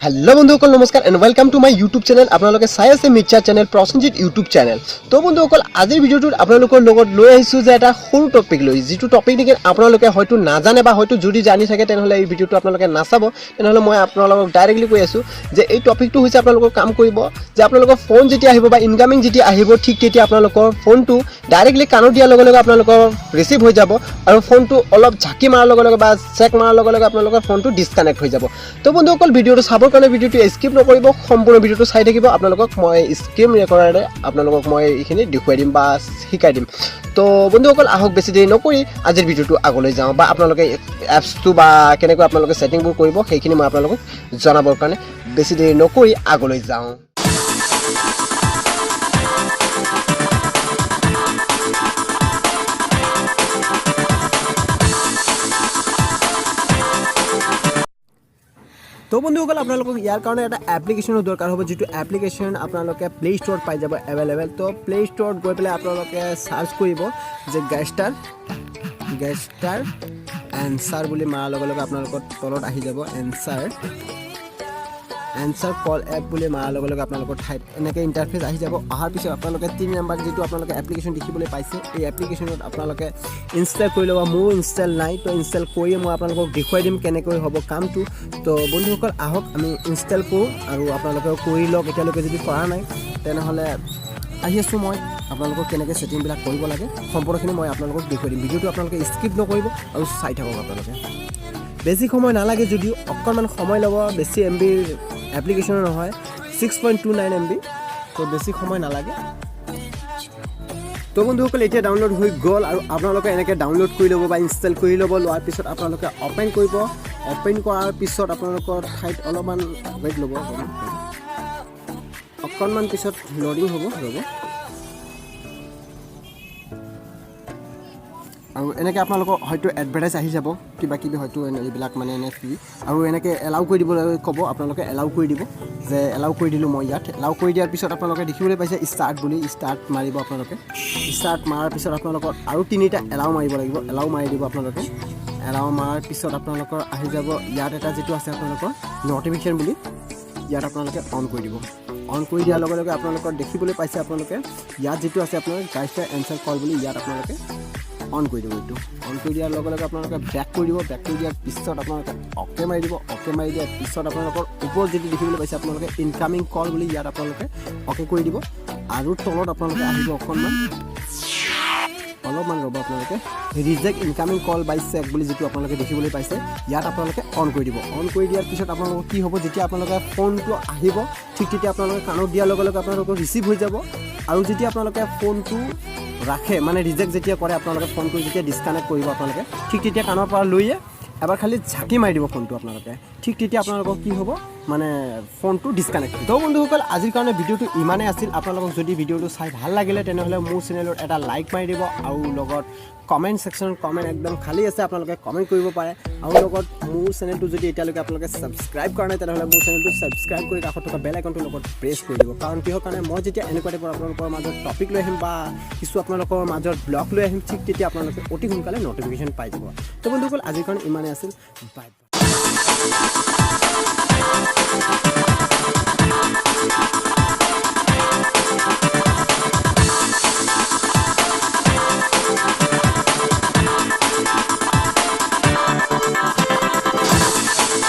Hello' বন্ধুসকল, নমস্কাৰ and welcome to my YouTube channel। আপোনালোকে চাই আছে মিৰ্চা চেনেল, প্ৰসেনজিৎ ইউটিউব চেনেল। তো বন্ধুসকল, আজিৰ ভিডিঅ'টোত আপোনালোকৰ লগত লৈ আহিছোঁ যে এটা সৰু টপিক লৈ, যিটো টপিক নেকি আপোনালোকে হয়তো নাজানে বা হয়তো যদি জানি থাকে, তেনেহ'লে এই ভিডিঅ'টো আপোনালোকে নাচাব। তেনেহ'লে মই আপোনালোকক ডাইৰেক্টলি কৈ আছোঁ যে এই টপিকটো হৈছে আপোনালোকৰ কাম কৰিব যে আপোনালোকৰ ফোন যেতিয়া আহিব বা ইনকামিং যেতিয়া আহিব, ঠিক তেতিয়া আপোনালোকৰ ফোনটো ডাইৰেক্টলি কাণত দিয়াৰ লগে লগে আপোনালোকৰ ৰিচিভ হৈ যাব আৰু ফোনটো অলপ ঝাকি মাৰাৰ লগে লগে বা চেক মাৰাৰ লগে লগে আপোনালোকৰ ফোনটো ডিছকানেক্ট হৈ যাব। তো বন্ধুসকল, ভিডিঅ'টো চাবৰ কাৰণে ভিডিঅ'টো স্কিপ নকৰিব, সম্পূৰ্ণ ভিডিঅ'টো চাই থাকিব। আপোনালোকক মই স্ক্ৰীন ৰেকৰ্ডাৰে আপোনালোকক মই এইখিনি দেখুৱাই দিম বা শিকাই দিম। তো বন্ধুসকল, আহক, বেছি দেৰি নকৰি আজিৰ ভিডিঅ'টো আগলৈ যাওঁ বা আপোনালোকে এপছটো বা কেনেকৈ আপোনালোকে ছেটিংবোৰ কৰিব, সেইখিনি মই আপোনালোকক জনাবৰ কাৰণে বেছি দেৰি নকৰি আগলৈ যাওঁ। তো বন্ধুসকল, আপোনালোকক ইয়াৰ কাৰণে এটা এপ্লিকেশ্যনৰ দৰকাৰ হ'ব, যিটো এপ্লিকেশ্যন আপোনালোকে প্লে ষ্ট'ৰত পাই যাব এভেইলেবল। তো প্লে ষ্ট'ৰত গৈ পেলাই আপোনালোকে চাৰ্চ কৰিব যে গেষ্টাৰ এনচাৰ বুলি মাৰাৰ লগে লগে আপোনালোকৰ তলত আহি যাব। এনচাৰ কল এপ বুলি মাৰাৰ লগে লগে আপোনালোকৰ ঠাইত এনেকৈ ইণ্টাৰফেচ আহি যাব। অহাৰ পিছত আপোনালোকে 3 নম্বৰ যিটো আপোনালোকে এপ্লিকেশ্যন দেখিবলৈ পাইছে, এই এপ্লিকেশ্যনত আপোনালোকে ইনষ্টল কৰি ল'ব। মোৰো ইনষ্টল নাই, তো ইনষ্টল কৰিয়ে মই আপোনালোকক দেখুৱাই দিম কেনেকৈ হ'ব কামটো। তো বন্ধুসকল, আহক, আমি ইনষ্টল কৰোঁ আৰু আপোনালোকেও কৰি লওক এতিয়ালৈকে যদি কৰা নাই। তেনেহ'লে আহি আছোঁ মই, আপোনালোকক কেনেকৈ ছেটিংবিলাক কৰিব লাগে, সম্পূৰ্ণখিনি মই আপোনালোকক দেখুৱাই দিম। ভিডিঅ'টো আপোনালোকে স্কিপ নকৰিব আৰু চাই থাকক আপোনালোকে। বেছি সময় নালাগে যদিও অকণমান সময় ল'ব। বেছি এমবিৰ এপ্লিকেশ্যনো নহয়, 6.29 MB। তো বেছি সময় নালাগে। তো বন্ধুসকল, এতিয়া ডাউনলোড হৈ গ'ল আৰু আপোনালোকে এনেকৈ ডাউনলোড কৰি ল'ব বা ইনষ্টল কৰি ল'ব। লোৱাৰ পিছত আপোনালোকে অ'পেন কৰিব। অ'পেন কৰাৰ পিছত আপোনালোকৰ ঠাইত অলপমান ৱেইট ল'ব। অকণমান পিছত ল'ডিং হ'ব, ৰ'ব। আৰু এনেকৈ আপোনালোকৰ হয়তো এডভাৰটাইজ আহি যাব কিবা কিবি, হয়তো এইবিলাক মানে এনে ফ্ৰী আৰু এনেকৈ এলাউ কৰি দিবলৈ ক'ব। আপোনালোকে এলাউ কৰি দিব যে এলাউ কৰি দিলোঁ মই ইয়াত। এলাউ কৰি দিয়াৰ পিছত আপোনালোকে দেখিবলৈ পাইছে ষ্টাৰ্ট বুলি। ষ্টাৰ্ট মাৰিব আপোনালোকে। ষ্টাৰ্ট মাৰাৰ পিছত আপোনালোকৰ আৰু তিনিটা এলাউ মাৰিব লাগিব। এলাউ মাৰি দিব আপোনালোকে। এলাউ মাৰাৰ পিছত আপোনালোকৰ আহি যাব ইয়াত এটা যিটো আছে আপোনালোকৰ নটিফিকেশ্যন বুলি, ইয়াত আপোনালোকে অন কৰি দিব। অন কৰি দিয়াৰ লগে লগে আপোনালোকৰ দেখিবলৈ পাইছে আপোনালোকে ইয়াত যিটো আছে আপোনাৰ গেষ্টাৰ এনচাৰ কল বুলি, ইয়াত আপোনালোকে অন কৰি দিব। এইটো অন কৰি দিয়াৰ লগে লগে আপোনালোকে বেক কৰি দিব। বেক কৰি দিয়াৰ পিছত আপোনালোকে অ'কে মাৰি দিব। অ'কে মাৰি দিয়াৰ পিছত আপোনালোকৰ ওপৰত যিটো দেখিবলৈ পাইছে আপোনালোকে ইনকামিং কল বুলি, ইয়াত আপোনালোকে অ'কে কৰি দিব। আৰু তলত আপোনালোকে আহিব, অকণমান অলপমান ৰ'ব আপোনালোকে, reject incoming call by shake বুলি যিটো আপোনালোকে দেখিবলৈ পাইছে, ইয়াত আপোনালোকে অন কৰি দিব। অন কৰি দিয়াৰ পিছত আপোনালোকৰ কি হ'ব? যেতিয়া আপোনালোকে ফোনটো আহিব, ঠিক তেতিয়া আপোনালোকে কাণত দিয়াৰ লগে লগে আপোনালোকৰ ৰিচিভ হৈ যাব। আৰু যেতিয়া আপোনালোকে ফোনটো ৰাখে, মানে ৰিজেক্ট যেতিয়া কৰে আপোনালোকে, ফোনটো যেতিয়া ডিছকানেক্ট কৰিব আপোনালোকে, ঠিক তেতিয়া কাণৰ পৰা লৈয়ে এবাৰ খালি ঝাকি মাৰি দিব ফোনটো আপোনালোকে। ঠিক তেতিয়া আপোনালোকৰ কি হ'ব? মানে ফোনটো ডিছকানেক্ট। তো বন্ধুসকল, আজিৰ কাৰণে ভিডিঅ'টো ইমানেই আছিল। আপোনালোকক যদি ভিডিঅ'টো চাই ভাল লাগিলে, তেনেহ'লে মোৰ চেনেলত এটা লাইক মাৰি দিব আৰু লগত কমেণ্ট ছেকশ্যনত কমেণ্ট একদম খালী আছে, আপোনালোকে কমেণ্ট কৰিব পাৰে। আৰু লগত মোৰ চেনেলটো যদি এতিয়ালৈকে আপোনালোকে ছাবস্ক্ৰাইব কৰা নাই, তেনেহ'লে মোৰ চেনেলটো ছাবস্ক্ৰাইব কৰি কাষত থকা বেল আইকনটোৰ লগত প্ৰেছ কৰি দিব। কাৰণ কিহৰ কাৰণে মই যেতিয়া এনেকুৱা টাইপৰ আপোনালোকৰ মাজত টপিক লৈ আহিম বা কিছু আপোনালোকৰ মাজত ব্লগ লৈ আহিম, ঠিক তেতিয়া আপোনালোকে অতি সোনকালে নটিফিকেশ্যন পাই যাব। তো বন্ধুসকল, আজিৰ কাৰণে ইমানেই আছিল। Bye bye.